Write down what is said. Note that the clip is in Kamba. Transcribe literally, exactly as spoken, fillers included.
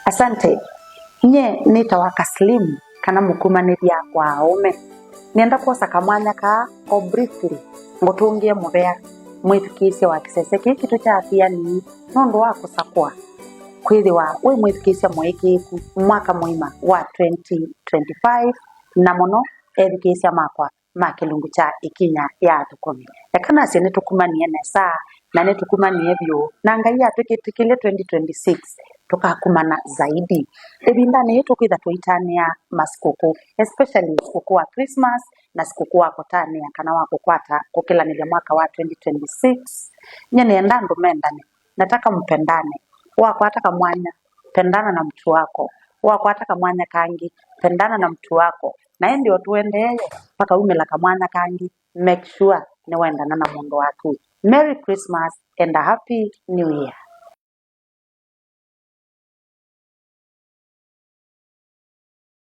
Asante. Nye nĩtawa Kaslim, kana mũkumanĩthya wa aũme. Nĩenda kwosa kamwanya kaa o briefly ngũtũngĩe mũvea mwĩthukĩĩsya wa kĩsese kĩĩ kitũ kya Athiani nũndũ wa kũsakũa kwĩthĩwa wĩ mwĩthukĩĩsya mũĩkĩĩku mwaka mũima wa twenty twenty-five, na mũno ethukĩĩsya makwa ma kĩlungu kya Ĩkinya ya Athũkũmi. Eka nasye nĩtũkumanie nesa, na nĩtũkumanie vyũ, na Ngai atwĩtĩkĩlye twenty twenty-six tũkakumana zaidi. Ĩvindanĩ yĩĩ tũkwĩtha tũitanĩa masikũkũ, especially sikũkũ wa Christmas na sikũkũ wa kũtanĩa kana wa kũkwata kũkĩlanĩlya mwaka wa twenty twenty-six. Nye nĩenda andũ mendane, nataka mpendane. Wakwata kamwanya, pendana na mtu wako. Wakwata kamwanya kangĩ, pendana na mtu wako. Na ĩndĩ o tũendeeye, pakaumĩla kamwanya kangĩ, make sure nĩwendana na mũndũ waku. Merry Christmas and a Happy New Year.